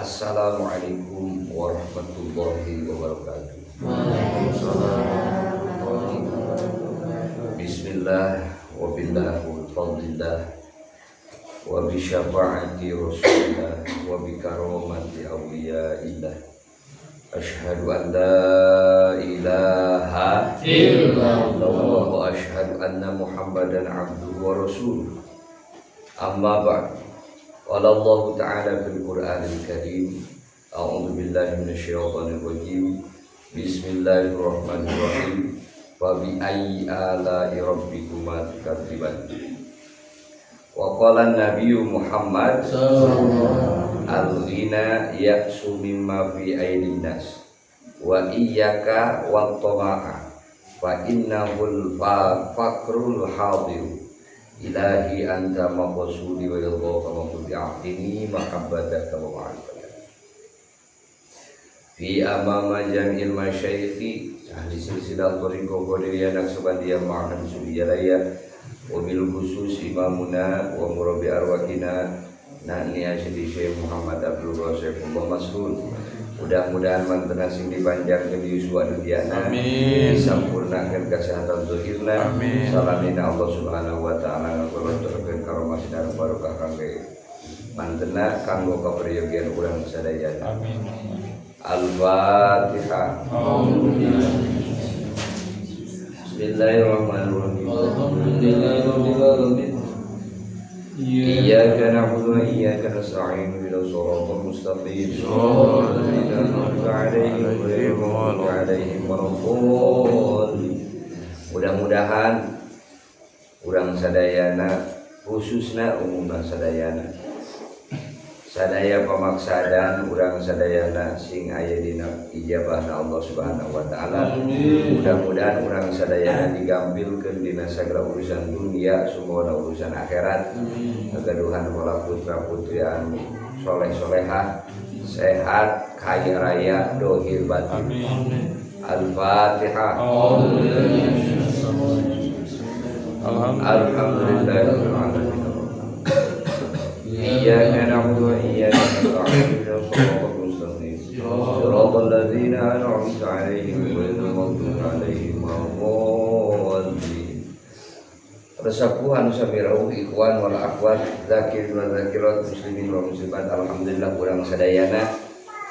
Assalamualaikum warahmatullahi wabarakatuh. Bismillah wa billah wa fadlillah wa bi syafaati rasulillah wa bi karamati awliyaillah. Asyhadu an la ilaha illallah wa asyhadu anna Muhammadan abduhu wa rasuluh. Amma ba'd. Qala Allah Ta'ala fil Qur'anil Karim, a'udzu billahi minasyaitonir rajim. Bismillahirrahmanirrahim. Wa bi ayyi ala'i rabbikuma tukadziban. Wa qala an-nabiyyu Muhammad al-ghina ya'su mimma fi aydin nas wa iyyaka wat-tama'a fa innahul faqrul hadir. Ilahi anta maqsudi wa ridhaka maqsudi a'tini mahabbataka wa ma'rifataka. Fi amama jami'il masyayikhi ahli silsilah thariqah qadiriyah naqsabandiyah ma'an subiyyalaya wa bil khusus imamuna wa murabbi arwahina na'ni asyidi Syekh Muhammad Abdul Rasulullah Mas'ud. Mudah-mudahan mantena sing dipanjangkeun yuswa dunyana, disampurnakeun kesehatan zahirna, salamina Allah Subhanahu wa taala ngaturkeun karomah sinar barokah kangge mantena kanggo kaperyogian urang sadayana. Amin. Al-Fatihah. Bismillahirrahmanirrahim. Alhamdulillahirabbil alamin. Iyyaka na'budu wa iyyaka nasta'in ihdinas siratal mustaqim siratal ladzina an'amta 'alaihim ghairil maghdubi 'alaihim waladdallin. Mudah-mudahan urang sadayana khususna umumna sadayana sadaya pamaksadan urang sadayana sing aya dina ijabahna Allah Subhanahu wa taala. Mudah-mudahan urang sadayana digampilkeun dina sagala urusan dunia sumona urusan akhirat. Kagaduhan pola putra putri anu soleh solehah sehat kaya raya dohir batin. Al-Fatihah. Alhamdulillahirabbil alamin. Iyyaka na'budu wa iyyaka nasta'in ihdinas siratal mustaqim siratal ladzina an'amta 'alaihim ghairil maghdubi 'alaihim waladdallin. Resapuhan samirau ikhwan wal akhwat zakirin wal zakirat muslimin wal muslimat. Alhamdulillah urang sadayana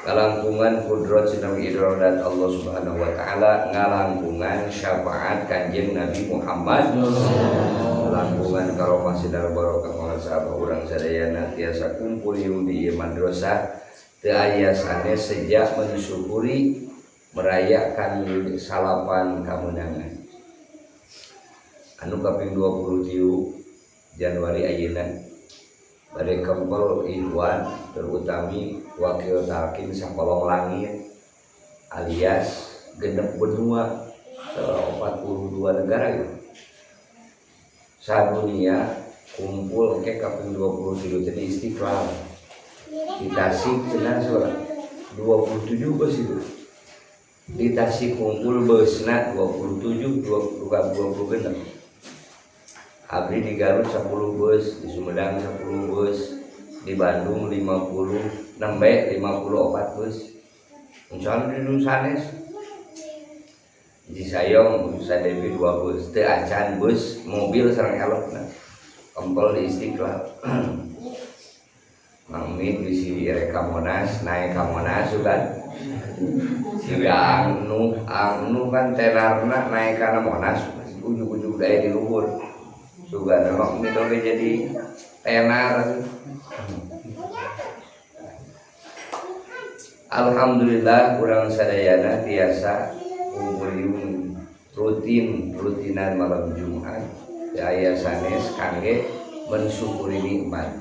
ngalangkungan kudrat sinami iradat Allah Subhanahu wa taala, ngalangkungan syafaat Kanjeng Nabi Muhammad, ngalangkungan karomah sinar barokah sahabat urang sadayana tiasa kumpul di madrasah teu aya sanes sejak mensyukuri merayakan salapan kamenangan anu kaping 23 Januari ayeuna bade kempel ikhwan terutami wakil talqin sakolong langit alias genep benua 42 negara gitu sadunia kumpul oke kaping 23 jadi Istiqlal di Tasik cenah suara 27 bus itu di Tasik kumpul busna 27 20 genep. Abdi di Garut 10 bus, di Sumedang 10 bus, di Bandung 50 nembe 54 bus. Misalnya di Nusanes di Sayong Sadewi 2 bus, teu acan bus mobil sareng elokna. Kempel di Istiqlal. Mang Mid bisi rek ka Monas, naik ka Monas kan. Si Angnu, Angnu kan tenarna naik kana Monas, ujug-ujug daya di luhur. Sugan Mang Mid oge jadi tenar. Alhamdulillah urang sadayana tiasa kumpul rutin rutinan malam Jumat. Aya sanes kangge mensyukuri nikmat.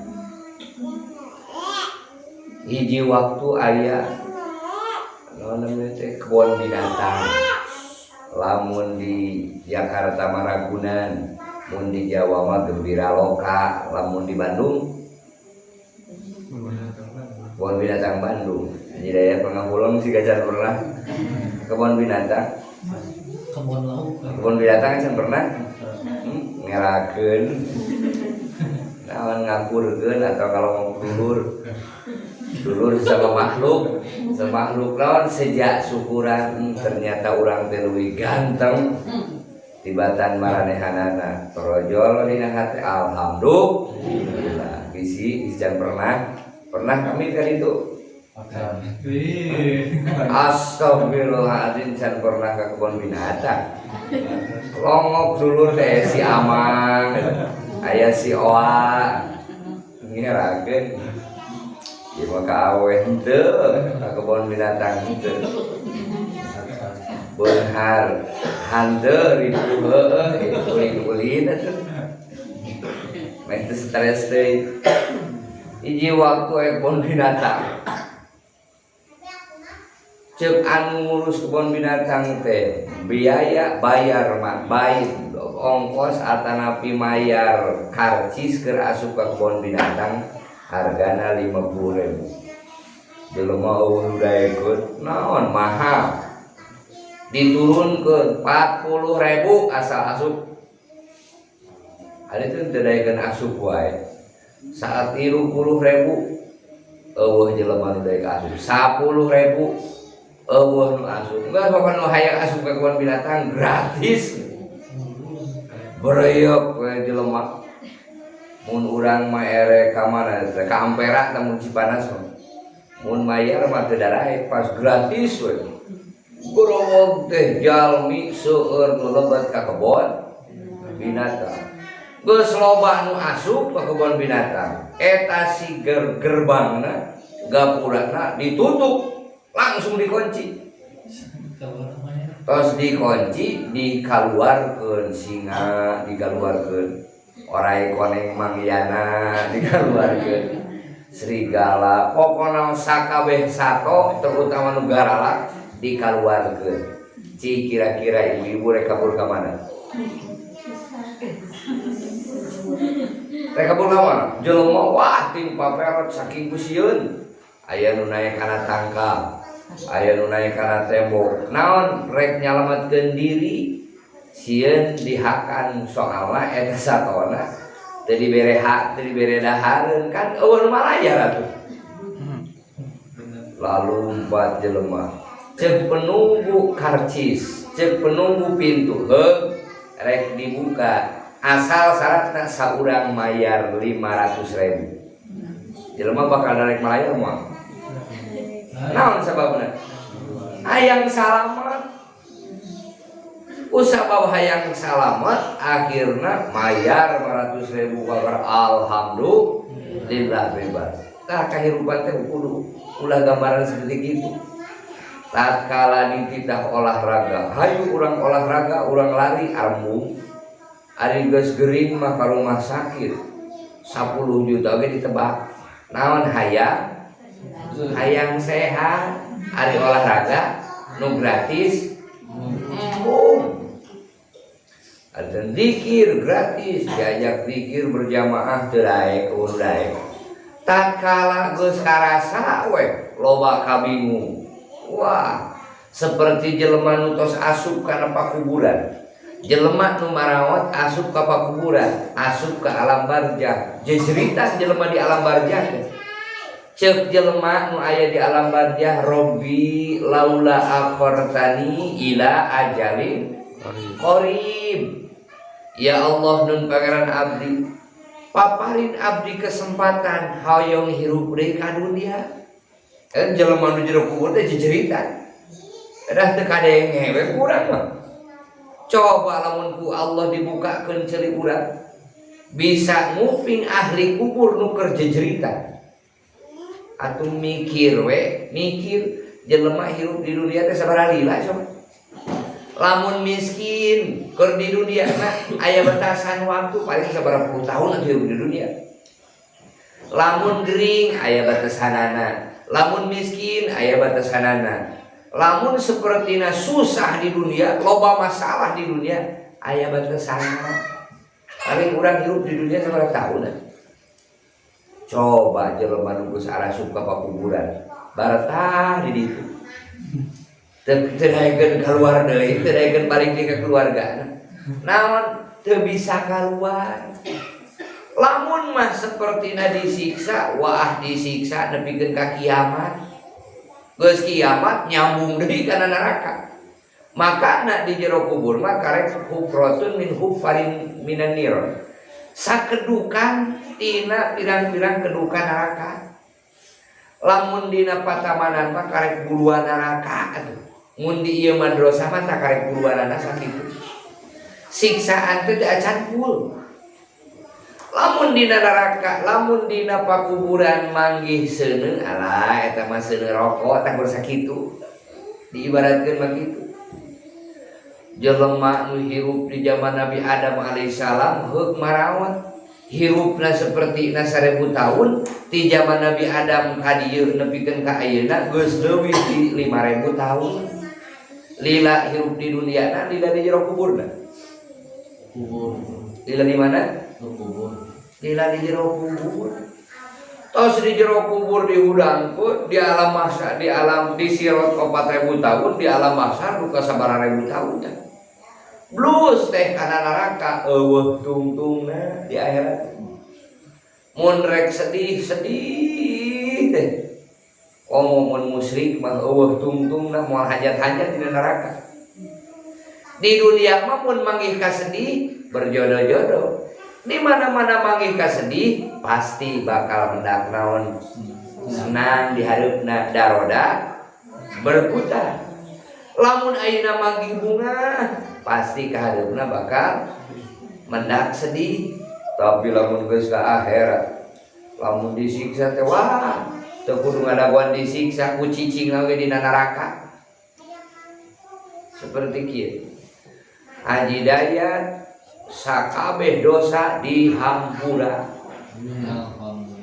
Hiji waktu aya namanya teh kebun binatang. Lamun di Jakarta Maragunan, mun di Jawa mah Gembira Loka, lamun di Bandung kebun binatang Bandung. Jadi aya pangahulang sih gajan pernah kebun binatang. Kebun lauk. Kebun binatang can pernah? Ngerakeun naon ngakurkeun atau kalau mau dulur. Dulur sama makhluk, semakhluk lawan sejak syukuran ternyata urang teh leuwih ganteng tibatan maranehanana. Torojol dina hati alhamdulillah. Bisi can pernah kami kali itu. Astagfirullahaladzim can pernah ke kebun binatang. Longok dulur teh si Amang, aya si Oa, ngerakeun. Ieu mah ka awe henteu, ka kebun binatang henteu. Beunghar hanteu ripuh heueuh, ulin-ulin atuh. Meh teu stres teh. Hiji waktu aya kebun binatang. Cek anu ngurus kebun binatang teh biaya bayar mah baik ongkos atanapi mayar karcis keur asup ka kebun binatang hargana 50.000. Jelema eueuh nu daekeun naon mahal diturunkeun 40.000 asal asup. Ari teh teu daekeun asup wae saat 30.000 eueuh jelema nu daek asup 10.000 eueuh nu asup. Enggak pokona nu hayang asup ka kebun binatang gratis. Bereyok we jelema. Mun urang mah erek ka mana teh ka Ampera tah mun Cipanas mah. Mun mayar mah teu daraek pas gratis we. Gorowog teh jalmi seueur nu lebet ka kebon binatang. Geus loba nu asup ka kebon binatang. Eta si gerbangna gapurana ditutup langsung dikunci. Tos dikunci dikaluarkeun singa, dikaluarkeun orai koneng mangyana, dikaluarkeun serigala, pokona sakabeh sato terutama nu garalak dikaluarkeun. Ci kira-kira ibu-ibu rek kabur ka mana? Rek kabur ka mana? Jelema wah tim paperot saking pusieun. Aya nu naek kana tangkal, aya nu naek kana tembok. Naon rek nyalametkeun diri sieun dihakan soalna eta satona teu dibere hak, teu dibere dahareun kan eueuh nu malayar atuh. Lalu empat jelema cek penunggu karcis, cek penunggu pintu heuh rek dibuka asal syaratna saurang mayar 500.000. Jelema bakal rek malayar moal? Naon sababna? Hayang salamet. Usabab hayang salamet akhirna mayar 500.000 kabar alhamdulillah bebas. Tah kahirupan teh kudu ulah gambaran seperti gitu. Tatkala dititah olahraga, hayu urang olahraga, urang lari arembung. Ari geus gering mah ka rumah sakit. 10 juta ge ditebak. Naon hayang? Hayang sehat, ari olahraga nu gratis. Embung. Ada zikir gratis, diajak zikir berjamaah teu daek, eueuh daek. Tatkala geus karasa we loba kabingung. Wah, seperti jelema nu tos asup kana pakuburan. Jelema nu marawat asup ka pakuburan, asup ka alam barzah. Jejeritan jelema di alam barzah teh. Ceuk jelema nu aya di alam barzah, Robbi laula akhartani ila ajalin qarib. Ya Allah nun pangeran abdi, paparin abdi kesempatan hoyong hirup deui ka dunia. Jelema nu jero kubur teh jejeritan. Dah teu kadenge we kurang mah. Coba lamun ku Allah dibukakeun ceuli urang bisa nguping ahli kubur nu keur jejeritan. Atuh mikir we, mikir jelema hirup di dunia teh sabaraha lila coba. Lamun miskin keur di dunia mah aya batasan waktu paling sabaraha puluh tahun atuh hirup di dunia. Lamun gering aya batasanana, lamun miskin aya batasanana. Lamun sepertina susah di dunia, loba masalah di dunia aya batasanana. Paling urang hirup di dunia sabaraha tahun. Coba jelema nu geus arasup ka pakuburan, baretah di ditu. Teu daekeun kaluar deui, teu daekeun balik deui ka keluargana. Naon teu bisa kaluar. Lamun mah sepertina disiksa, wah disiksa nepikeun ka kiamat. Geus kiamat nyambung deui kana neraka. Makana di jero kubur mah karek hufratun min hufarin minan nir. Sakedukan tina pirang-pirang kedukan neraka. Lamun dina patamanan mah karek buluan neraka atuh. Mun di ieu madrasah mah tak karek buluanana sakitu. Siksaan teh teu acan full. Lamun dina neraka, lamun dina pakuburan manggih seuneu, alah eta mah seuneu rokok tah sakitu. Diibaratkeun mah kitu. Jelema nu hirup di zaman Nabi Adam alaihissalam heuk maraot. Hirupna sapertina 1000 tahun, ti zaman Nabi Adam ka dieu nepikeun ka ayeuna geus leuwih ti 5000 tahun. Lila hirup di duniana, lila di jero kuburna. Kubur. Lila di mana? Kubur. Lila di jero kubur. Tos di jero kubur dihudangkeun di alam mahsyar, di alam di sirot 4000 tahun, di alam mahsyar duka sabaraha ribu tahun teh. Blus teh kana neraka eueuh tungtungna di akhirat. Mun rek sedih-sedih teh. Komo mun musyrik mah eueuh tungtungna moal hajat-hajat di neraka. Di dunia mah mun manggih kasedih berjodoh-jodoh. Di mana-mana manggih kasedih pasti bakal mendak naon senang di hareupna daroda berputar. Lamun ayeuna manggih bunga pasti ka hareupna bakal mendak sedih. Tapi lamun geus ka akhirat, lamun disiksa teh wah teu kudu ngadagoan disiksa ku cicing oge dina neraka. Seperti kieu. Haji Dayat sakabeh dosa dihampura.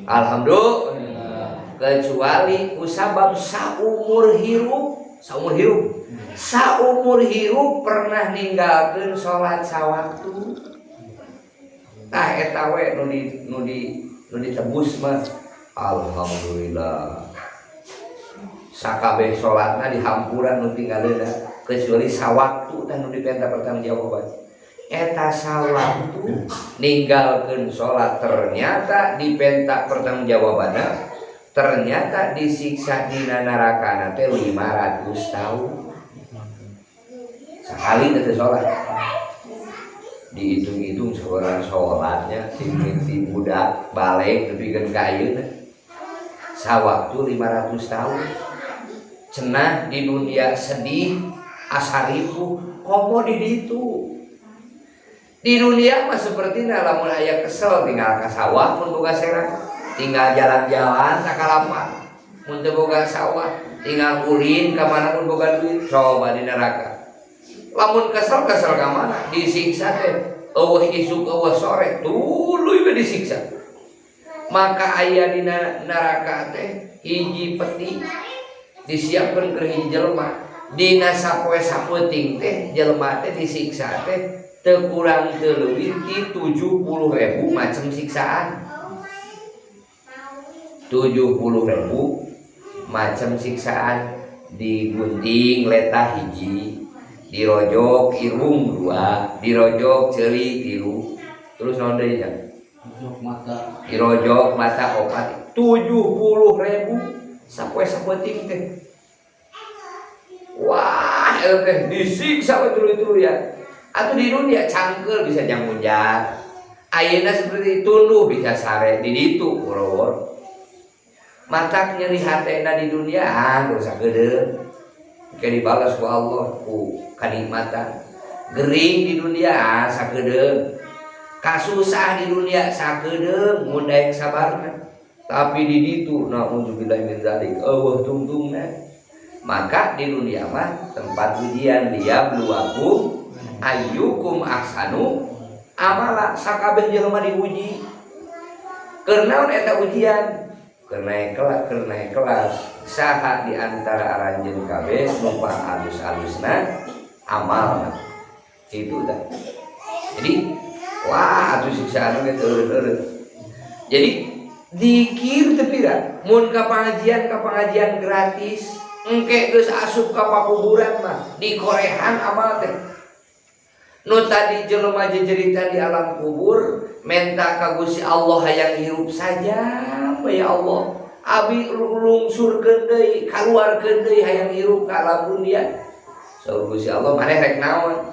Alhamdulillah. Kecuali kusabab saumur hirup, saumur hirup, saumur hirup pernah ninggalkeun salat sawaktu. Tah eta we nu ditebus mah. Alhamdulillah. Sakabeh salatna dihampura nu tinggaleuna kecuali sawaktu tah nu dipenta pertanggungjawaban. Eta sawaktu ninggalkeun salat ternyata dipenta pertanggungjawabanna, ternyata disiksa dina neraka teh 500 tahun. Sekali teh salat. Dihitung-hitung seorang salatnya ti budak balik nepikeun ka ayeuna. Sawaktu 500 tahun. Cenah di dunia sedih asaripu komo di ditu. Di dunia mah seperti lamun aya kesel tinggal ka sawah mun boga serang, tinggal jalan-jalan ka kalapa mun teu boga sawah, tinggal ulin ka mana mun boga duit, coba di neraka. Lamun kesel-kesel ka mana disiksa teh eueuh isuk eueuh sore tuluy we disiksa. Maka aya dina neraka teh hiji peti disiapkeun keur hiji jelema. Dina sapoe sapeuting teh jelema teh disiksa teh teu kurang teu leuwih ti 70.000 macam siksaan. 70.000 macam siksaan. Digunting letah hiji, dirojok irung 2, dirojok ceuli 3, terus naon deui nya? Dirojok mata. Dirojok mata 4. 70.000 sapoe sapeuting teh. Wah, eta teh disiksa we tuluy-tuluy ya. Atau di dunia cangkel bisa jangmunjat. Ayeuna seperti tunduh bisa sare di ditu woro-woro. Matak nyeri hatena di dunia, ah dosa gede. Ke dibalas ku Allah ku kanikmatan. Gering di dunia, ah sakedeung. Kasusah di dunia sakedeung mun daek sabarna. Tapi di ditu naudzubillah min zalik eueuh tungtungna. Maka di dunia mah tempat ujian dia bluwakum ayyukum ahsanu amala, sakabeh jelema diuji. Keur naon eta ujian? Keur naik kelas, keur naik kelas. Saha di antara aranjeun kabeh nu alus-alusna amalna. Itu dah. Jadi wah atuh siksaan ge teu eureun-eureun. Jadi dikir teu pira mun ka pengajian gratis engke geus asup ka pakuburan mah dikorehan amal teh. Nu tadi jelema jejeritan di alam kubur menta ka Gusti Allah hayang hirup saja ya Allah. Abi lungsurkeun deui, kaluarkeun deui hayang hirup ka alam dunia. Saur Gusti Allah maneh rek naon?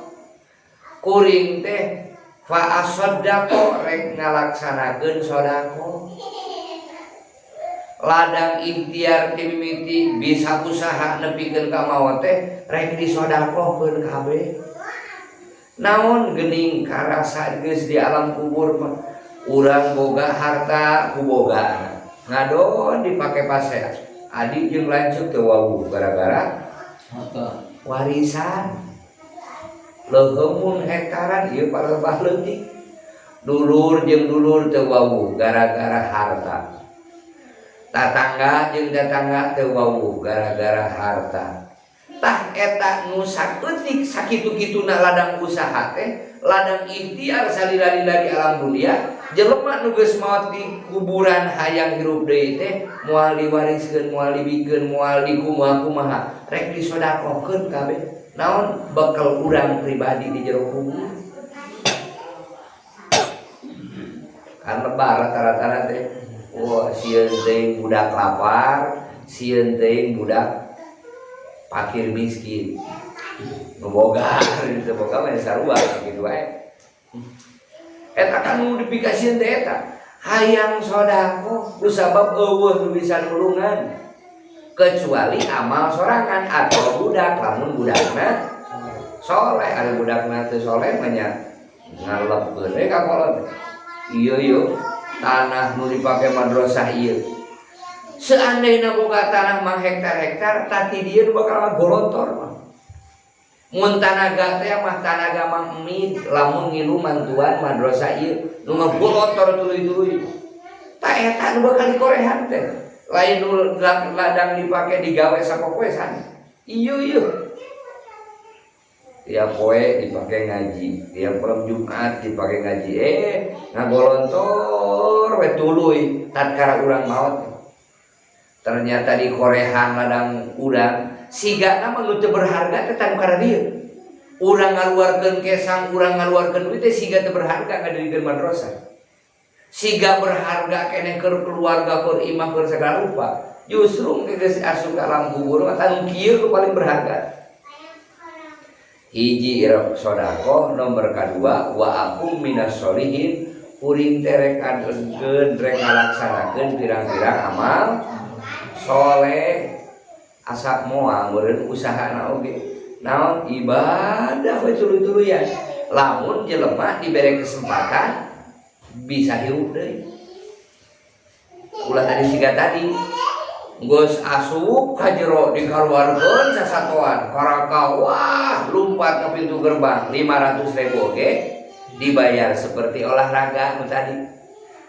Kuring teh fa asaddaqo rek ngalaksanakeun sedekah. Ladang ikhtiar ti mimiti bisa usaha nepikeun ka maot teh rek disodakohkeun kabeh. Naon geuning karasa geus di alam kubur mah urang boga harta ku boga ngadon dipake pasea adik jeung lanceuk teu wawuh gara-gara harta warisan leuheung hektaran ieu palebah leutik dulur jeung dulur teu wawuh gara-gara harta tatangga jeung tetangga teu wawuh gara-gara harta. Tah eta nu saeutik sakitu-kituna ladang usaha teh ladang ikhtiar salila-lila di alam dunia jelema nu geus maot di kuburan hayang hirup deui teh moal diwariskeun moal dibikeun moal dikumaha-kumaha rek disodakohkeun kabeh naon bekal urang pribadi di jero kubur kan lebar rata-rata teh wah sieun teuing budak lapar sieun teuing budak pakir miskin nu boga teu boga mah sarua kitu wae eta kan nu dipikasieun teh eta hayang sedekah ku sabab eueuh nu bisa nulungan kecuali amal sorangan atau budak lamun budakna soleh ari budakna teu soleh mah nya ngalepkeun we ka kolot ieu ieu tanah nu dipake madrasah ieu seandainya boga tanah mang hektar-hektar tati dia bakal golontor mah mun tanaga teh mah tanaga mang mid lamun ngilu mantuan madrasah ieu nu ngagolontor tuluy-tuluy ta eta nu bakal dikorehan teh lain nu ladang dipake digawe sapopoe san ieu ieu tiap poe dipake ngaji tiap malam Jumat dipake ngaji ngagolontor we tuluy tatkala urang maot ternyata di korehan ladang urang sigana mah nu teu berharga teh tanu kana dieu urang ngaluarkeun kesang urang ngaluarkeun duit teh siga teu berharga ngadirikeun madrasah siga berharga keneh keur keluarga keur imah keur segala rupa justru geus asup ka alam kubur mah tanu kieu nu paling berharga hiji sedekah nomor kadua wa akum minas sholihin kuring teh rek ngadegeun rek ngalaksanakeun pirang-pirang amal soleh asa moal meureun usahana oge naon ibadah we tuluy-tuluyan lamun jelema dibere kesempatan bisa hirup deui ulah tadi siga tadi geus asup ka jero dikaluarkeun sasatoan karaka wah lumpat ka pintu gerbang 500.000 oge dibayar seperti olahraga nu tadi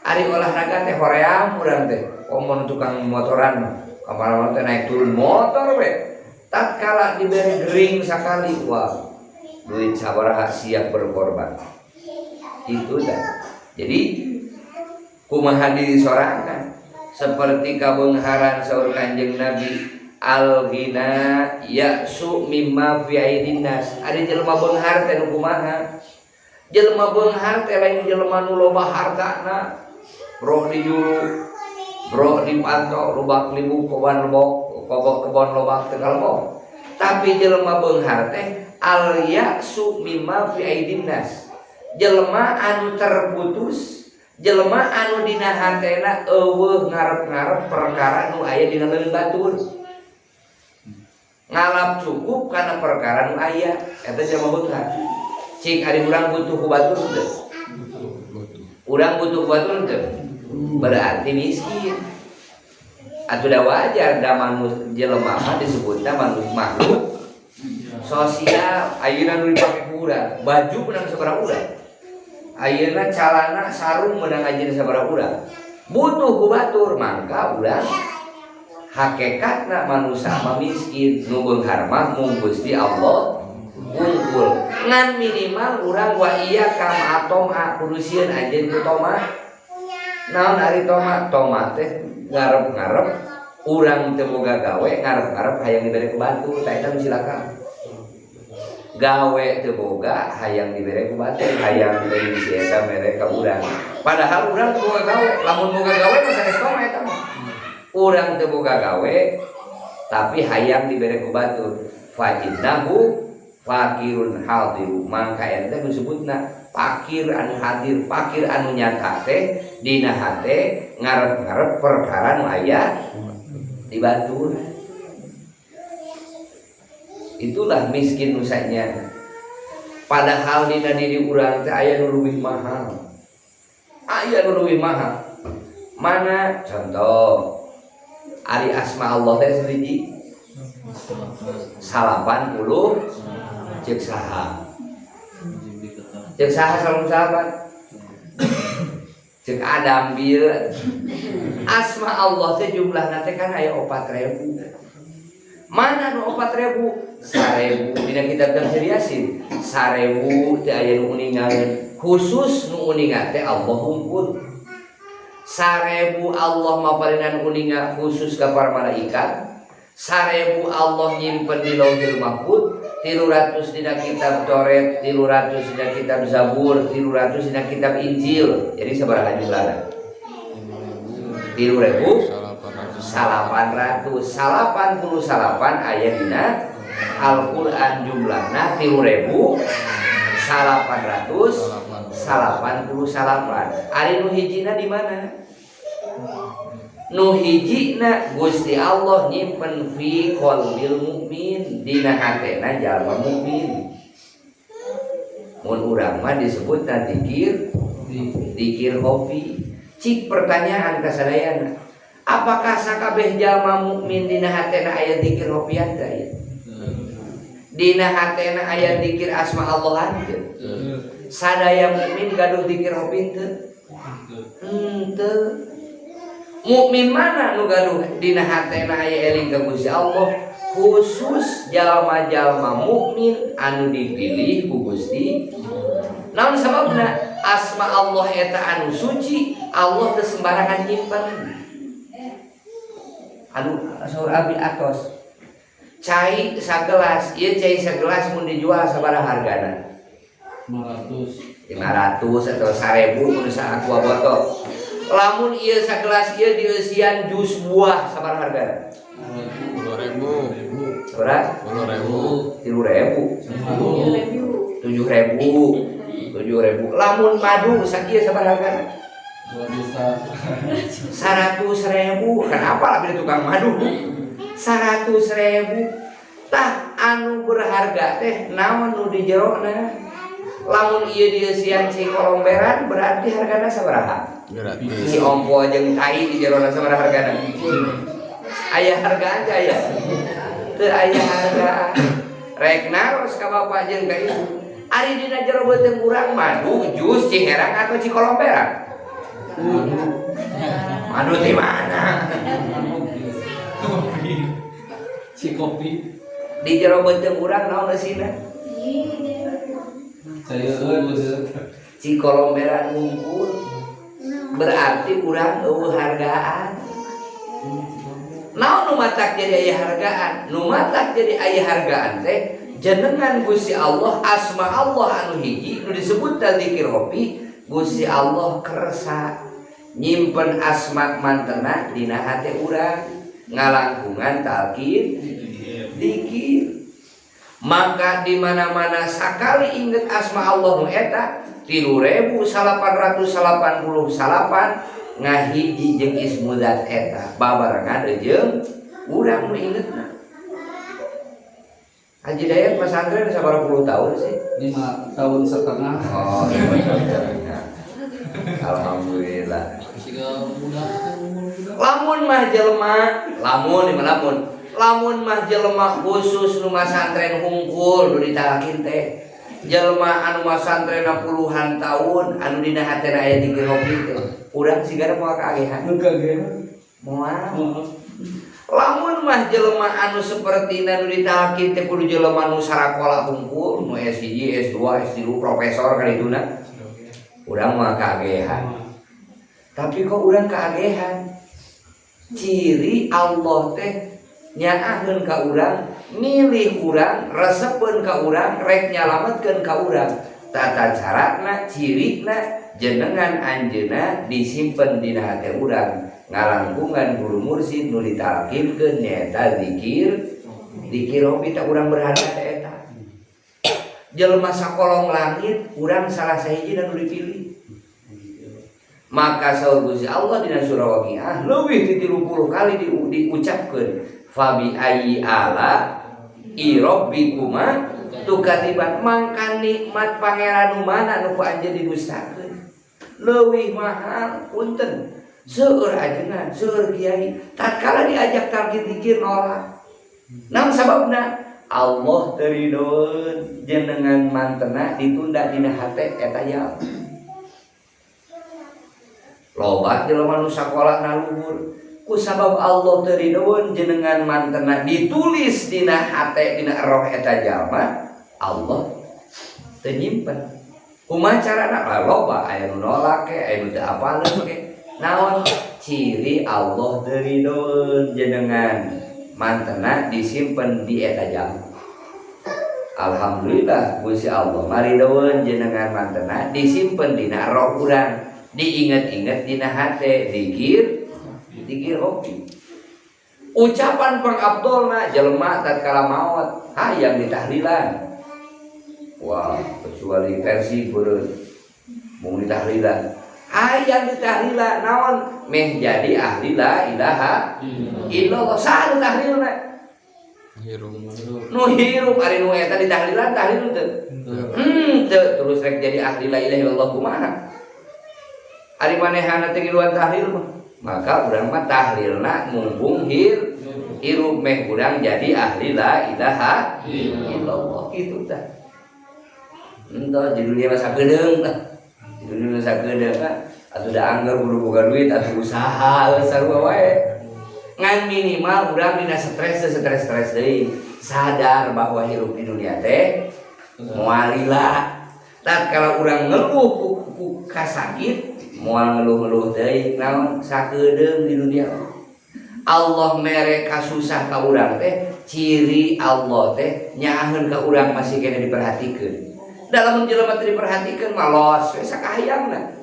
ari olahraga teh hoream urang teh omon tukang motoran mah kamar-kamar teh naik turun motor we tatkala diberi gering sakali wah duit sabaraha siap berkorban itu dah. Jadi kumaha diri sorangan seperti kabeungharan saur Kanjeng Nabi al ghina ya'su mimma fi aidin nas ari jelema beunghar teh nu kumaha jelema beunghar teh lain jelema nu loba hartana roh di juru bro dipantau lubak libu kebon lobak kobok kebon lobak tegal bok tapi jelema beunghar teh al ya'su mimma fi aidin nas jelema anu terputus jelema anu dina hatena eueuh ngarep-ngarep perkara nu aya dina leungeun batur ngalap cukup kana perkara nu aya eta jelema beunghar cik ari urang butuh ku batur teu urang butuh ku batur teu berarti miskin atuh da wajar da manus jelema mah disebutna manus makhluk sosial ayeuna nu dipake ku urang baju menang sabaraha urang ayeuna calana sarung menang ajeuna sabaraha urang butuh ku batur mangka urang hakikatna manusia mah miskin nu beunghar mah mung Gusti Allah unggul ngan minimal urang wa iya kama atoma kudu sieun anjeun ku toma naon ari toma toma teh ngarep-ngarep urang teu boga gawe ngarep-ngarep hayang dibere ku batur tah eta nu cilaka Gawe teu boga, hayang dibere ku batur, hayang teuing si eta mere ka urang. Padahal urang teu boga gawe, lamun boga gawe mah sanes toma eta mah. Urang teu boga gawe tapi hayang dibere ku batur. Fa innahu fakirun hadiru, mangka eta disebutna fakir anu hadir, fakir anu nyata teh dina hate ngarep-ngarep perkara nu aya di batur. Itulah miskin nusanya. Padahal dina diri urang teh aya nu leuwih mahal. Aya nu leuwih mahal. Mana contoh ari asma Allah teh sahiji 80 cek saha? Cek saha 88? Cek Adam bil asma Allah teh jumlahna teh kan aya 4000. Mana nu 4000? 1000 dina kitab tafsir Yasin. 1000 teh aya nu uningaeun. Khusus nu uninga teh Allah hungkul. 1000 Allah maparinan uninga khusus ka para malaikat. 1000 Allah nyimpen di Lauhil Mahfuz, 300 dina kitab Taurat, 300 dina kitab Zabur, 300 dina kitab Injil. Jadi sabaraha jumlahna? 3889 aya dina Al-Qur'an jumlahna 3889. Ari nu hijina di mana? Nu hijina Gusti Allah nyimpen fi qalbil mukmin, dina hatena jalma mukmin. Mun urang mah disebutna dikir dikir kopi. Cik pertanyaan ka sadayana, apakah sakabeh jalma mukmin dina hatena aya dikir kopian teh aya? Dina hatena aya dikir asma Allah teu? Sadaya mukmin gaduh dikir kopi teu? Henteu. Mukmin mana nu gaduh dina hatena aya eling ka Gusti Allah? Khusus jalma-jalma mukmin anu dipilih ku Gusti. Naon sababna? Asma Allah eta anu suci, Allah teu sembarangan nyimpen. Anu saur abi atos. Cai sagelas, ieu cai sagelas mun dijual sabaraha hargana? 500. 500 atau 1000 mun aqua botol. Lamun ieu sagelas ieu dieusian jus buah sabaraha hargana? 10.000. Sabaraha? 10.000. 3.000. 7.000. 7.000. Lamun madu sakieu sabaraha hargana? 2 juta. 100.000. Kenapa lah tukang madu? 100.000. Tah anu berharga teh naon nu di jerona? Lamun ieu dieusian cikolomberan berarti hargana sabaraha? Gratis. Si ompo jeung tai di jerona sabaraha hargana? Aya hargaan teh aya? Teu aya hargaan. Rek naros ka bapak jeung ka ibu. Ari dina jero beuteung urang madu, jus, ciherang atau cikolomberan? Madu di mana? Kopi. Si kopi. Di jero beuteung urang naon eusina? Sayur. Cikolomberan ngumpul. Berarti urang eueuh hargaan. Naon nu matak jadi aya hargaan? Nu matak jadi aya hargaan teh jenengan Gusti Allah, asma Allah anu hiji nu disebut zikir kopi. Gusti Allah kersa nyimpen asma mantena dina hate urang ngalangkungan talkin dikir. Maka di mana-mana sakali inget asma Allah nu eta 3889 ngahiji jeung ismu zat eta babarengan jeung urang nu ingetna. Haji Dayat pesantren sabaraha puluh tahun sih? 5 tahun setengah. Oh, 5 tahun setengah. Alhamdulillah. Siga muda umur muda. Lamun mah jelema, lamun di lamun. Lamun mah jelema khusus nu masantren hungkul nu ditalkin teh. Jelema anu masantren puluhan tahun anu dina hatena aya dikir kopi teh. Urang sigana moal kaagehan. Kagehan. Moal. Lamun mah jelema anu sapertina nu ditalkin teh kudu jelema nu sarakola hungkul, nu S1, S2, S3, profesor kadituna. Urang mah kaagehan. Tapi kok urang kaagehan? Ciri Allah teh nyaaheun ka urang Milih urang, resepeun ka urang, rek nyalametkeun ka urang. Tata carana, cirina jenengan anjeunna disimpen dina hate urang. Ngalangkungan guru mursid nu ditalkinkeun nyaeta zikir, zikir hobi teh urang berharga teh eta. Jelema sakolong langit urang salah sahiji nu dipilih. Maka saur Gusti Allah dina surah Waqiah leuwih ti 30 kali diucapkeun fabi ayyi ala irabbikuma tukatiban, mangka nikmat pangeran nu mana nu ku anjeun didustakeun. Leuwih mahal punten seueur ajengan, seueur kiai tatkala diajak talqin zikir nolak. Naon sababna? Allah teu ridhoeun jenengan mantena ditunda dina hate eta jalma. Loba jelema nu sakola na luhur ku sabab Allah teu ridhoeun jenengan mantena ditulis dina hate dina roh eta jalma, Allah teu nyimpen. Kumaha carana? Lah loba aya nu nolak ke, aya nu teu apaleun ke. Naon ciri Allah teu ridhoeun jenengan mantena disimpen di eta jalma. Alhamdulillah Gusti Allah maridoeun jenengan mantena disimpen dina roh urang, diinget-inget dina hate zikir, zikir hobi. Ucapan pangabdolna jelema tatkala maot hayang ditahlilan. Wah, kecuali versi beureut mung ditahlilan. Hayang ditahlilan naon? Meh jadi ahli la ilaha illallah. Saha nu tahlilna? Hirup. Nu hirup ari nu eta ditahlilan tahlil teu? Teu terus rek jadi ahli la ilaha illallah kumaha? Ari manehana teh ngiluan tahlil mah. Maka urang mah tahlilna mumpung hirup meh urang jadi ahli la ilaha illallah kitu tah. Entah di dunia masa kedeung tah. Di dunia masa kedeung tah. Atuh da angger kudu boga duit atuh usaha geus sarua wae. Ngan minimal urang dina stres stres-stres deui. Sadar bahwa hirup di dunia teh moal lila. Tatkala urang ngeluh ku kasakit moal ngeluh-ngeluh deui naon sakedeung di dunia. Allah mere kasusah ka urang teh ciri Allah teh nyaaheun ka urang masih kena diperhatikeun. Dalam jelema teu diperhatikeun mah los we sakahayangna.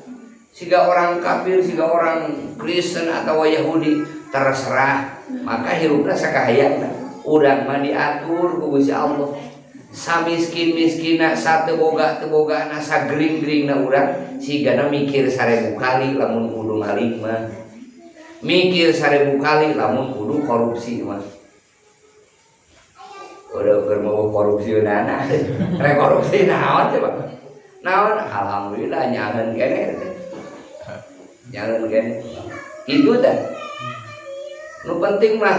Siga orang kafir, siga orang Kristen atau Yahudi terserah, maka hirupna sakahayangna. Urang mah diatur ku Gusti Allah. Samiskin-miskina, sateu boga teu bogana, sagering-geringna urang sigana mikir 1000 kali lamun kudu maling mah. Mikir 1000 kali lamun kudu korupsi mah. Udah keur mau korupsi nana. Rek korupsi naon coba? Naon? Alhamdulillah nyaheun keneh teh. Nyaheun keneh. Kitu teh. Nu penting mah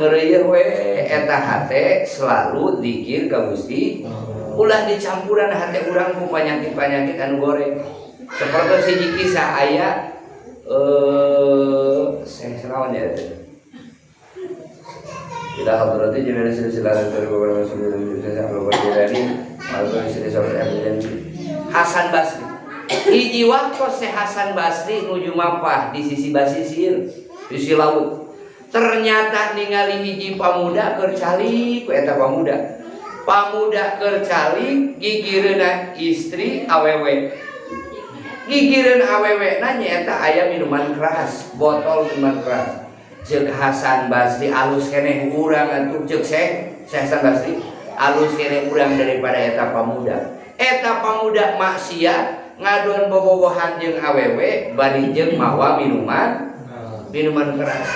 ngeureuyeuh we eta hate selalu zikir ka Gusti. Ulah dicampuran hate urang ku panyakit-panyakit anu goreng. Seperti siji kisah aya saya selawan ya teh. Ila hadrati jalal silsilah dari beberapa Hasan Basri. Hiji waktu Syekh Hasan Basri nuju mapah di sisi basisir, sisi laut. Ternyata ningali hiji pamuda keur calik ku eta pamuda. Pamuda keur calik gigireunna istri awewe. Gigireun awewe na nyaeta aya minuman keras, botol minuman keras. Ceuk Hasan Basri alus keneh urang atuh ceuk Syekh Hasan Basri alus keneh urang daripada eta pamuda. Eta pamuda maksiat ngadon bobogohan jeung awewe bari jeung mawa minuman keras.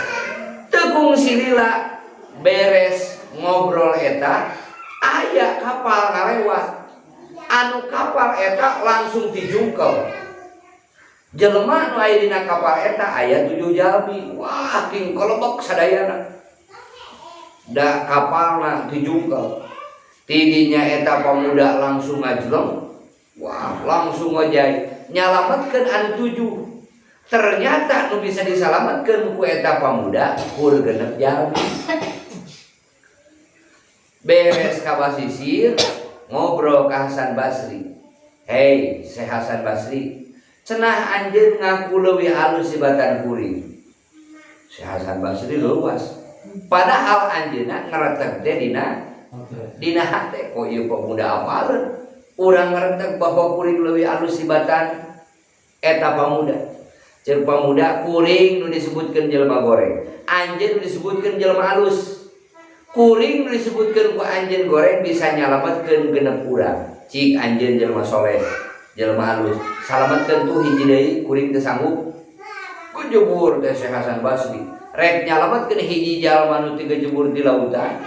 Teu kungsi lila beres ngobrol eta aya kapal ngalewat. Anu kapal eta langsung dijungkel. Jelema nu aya dina kapal eta aya 7 jalmi. Wah, king kolobok sadayana. Da kapalna dijungkel. Tidinya eta pemuda langsung ngajleng. Wah, langsung ngojai nyalametkeun anu 7. Ternyata nu bisa disalametkeun ku eta pemuda kur 6 jalmi. Beres ka basisir ngobrol ka Hasan Basri. Hei, Syekh Hasan Basri, cenah anjeun ngaku leuwih alus tibatan kuring. Syekh Hasan Basri luas. Padahal anjeunna ngereteg teh dina hate. Kok ieu pemuda apaleun? Urang ngereteg bahwa kuring leuwih alus tibatan eta pamuda. Ceuk pamuda kuring nu disebutkeun jelema goreng, anjeun nu disebutkeun jelema alus. Kuring nu disebutkeun ku anjeun goreng bisa nyalametkeun genep urang. Cik anjeun jelema soleh, jelema alus. Salametkeun tuh hiji deui kuring teu sanggup. Kejebur teh Syekh Hasan Basri. Rek nyalametkeun hiji jalma nu teu kejebur di lautan.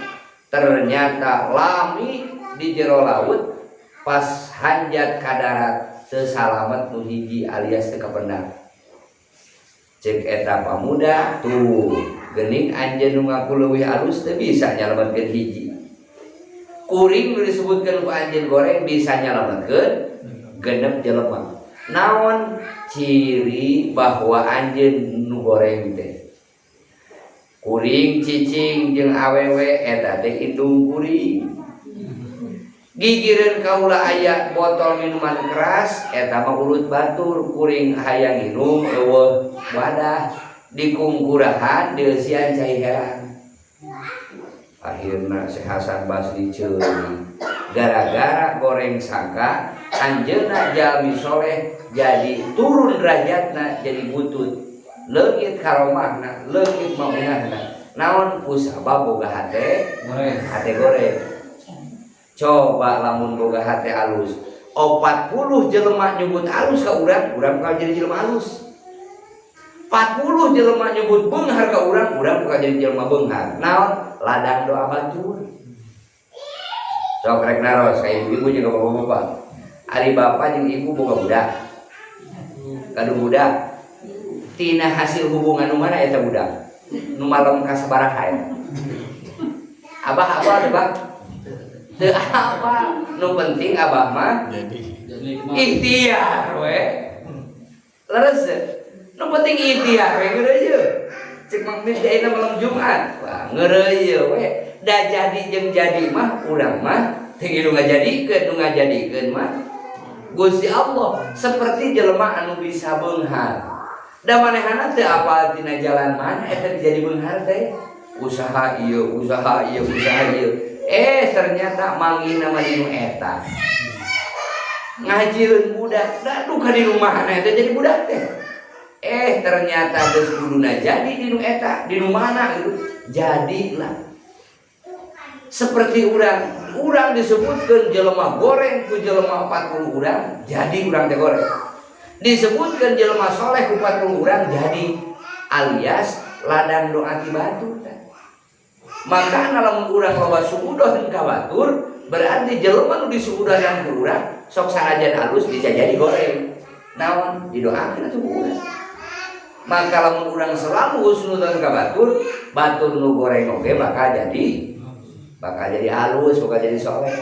Ternyata lami di jero laut pas hanjat ka darat teu salamet nu hiji alias teu kapendak. Cek eta pamuda tuh geuning anjeun nu ngaku leuwih alus teu bisa nyalametkeun hiji. Kuring nu disebutkeun ku anjeun goreng bisa nyalametkeun genep jelema. Naon ciri bahwa anjeun nu goreng teh? Kuring cicing jeung awewe eta teh indung kuring. Gigireun kaula aya botol minuman keras eta mah urut batur, kuring hayang nginum eueuh wadah dikungkurahan dieusian cai herang. Akhirna Syekh Hasan Basri ceuli gara-gara goreng sangka anjeunna jalmi soleh jadi turun derajatna jadi butut, leungit karomahna, leungit maunahna. Naon kusabab boga hate goreng? Hate goreng. Coba lamun boga hate alus, 40 jelema nyebut alus ka urang, urang bakal jadi jelema alus. 40 jelema nyebut beunghar ka urang, urang bakal jadi jelema beunghar. Naon? Ladang doa batur. Sok rek naros ka ibu-ibu jeung ka bapak-bapak. Ari bapak jeung ibu boga budak. Gaduh budak. Tina hasil hubungan nu mana eta budak? Nu malem ka sabaraha eta? Abah apa teh, Bang? Teu apa. Nu penting abah mah jadi ikhtiar we. Leres teu? Nu penting ikhtiar we ngeureuyeuh. Cek Mang Min teh ayeuna malam Jumat. Wah, ngeureuyeuh we. Da jadi jeung jadi mah urang mah teu nu ngajadikeun, nu ngajadikeun mah Gusti Allah. Seperti jelema anu bisa beunghar. Da manehana teu apal tina jalan mana eta jadi beunghar teh. Usaha ieu, usaha ieu, usaha ieu. Ternyata manggihna mah dinu eta. Ngajieun budak, da duka di rumahna eta jadi budak teh. Ternyata geus kuduna jadi dinu eta, dinu mana gitu. Jadilah. Seperti urang disebutkeun jelema goreng ku jelema 40 urang, jadi urang teh goreng. Disebutkeun jelema soleh ku 40 urang, jadi alias ladang doa ti batur teh. Maka lamun urang loba suudzon ka batur, berarti jelema nu disuudonan ku urang sok sanajan halus bisa jadi goreng. Naon didoakeun atuh ku urang. Maka lamun urang selalu husnudzon ka batur, batur nu goreng oge bakal jadi halus, bakal jadi soleh.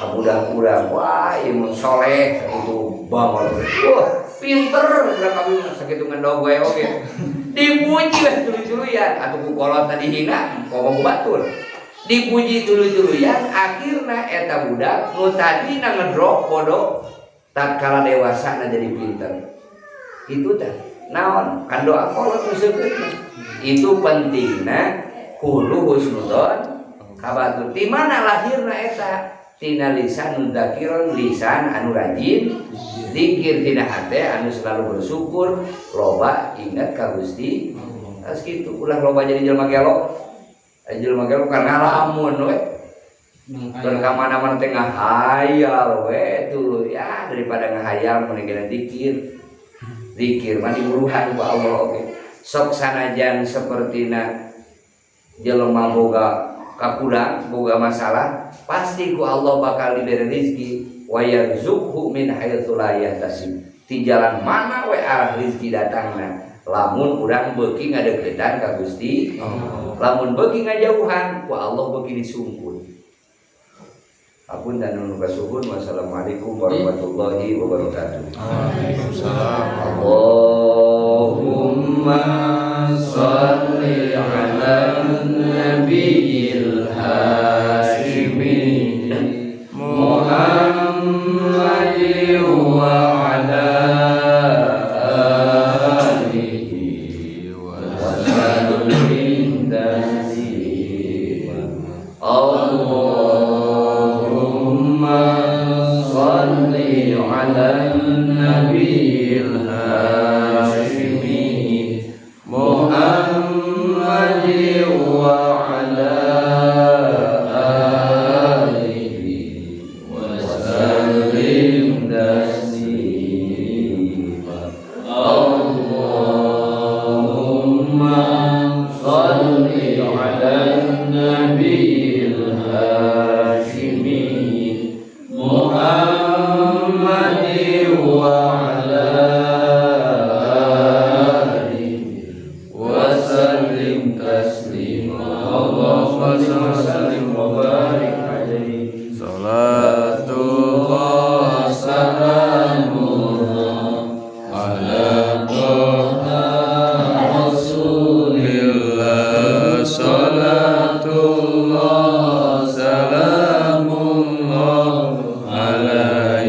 Kabudak urang, wah ieu mun soleh itu bangor. Wah, pinter budak kami mah sakitu ngendog we oge. Dipuji we tuluy-tuluyan atuh ku kolot tadi hina, komo ku batur. Dipuji tuluy-tuluyan, akhirna eta budak nu tadina ngedrop bodoh tatkala dewasa na jadi pinter. Itu teh naon? Kan doa kolot nu seukeut mah. Itu pentingna kudu husnudzon ka batur. Di mana lahirna eta? Tina lisan dzakiron, lisan anu rajin zikir, tina hate anu selalu bersyukur, loba ingat ka Gusti. Terus kitu ulah loba jadi jelema gelo. Jelema gelo kan ngalamun we. Berkamana-mana teh ngahayal we tuh ya, daripada ngahayal mending kena zikir. Zikir mah diburuhan ku Allah oge. Sok sanajan sapertina jelema boga kakurang, boga masalah, pasti ku Allah bakal diberi rezeki. Wa yarzuqhu min haitsu la yahtasib. Ti jalan mana we arah rezeki datangna. Lamun urang beuki ngadeuketan ka Gusti, lamun beuki ngajauhan ku Allah beuki disungkun. Ampun dan nuhun kasuhun. Wassalamualaikum warahmatullahi wabarakatuh. Waalaikumsalam. Allahumma shalli ala nabiyil hashimi Muhammad wa ala alihi wa sallim.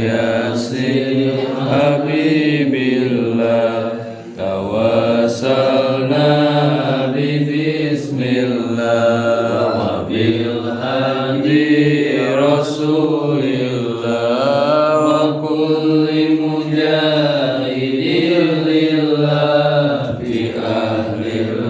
Yasin Habibillah. Tawassalna bi bismillah wa bil hadi Rasulillah wa kulli mujahidin lillah bi ahlil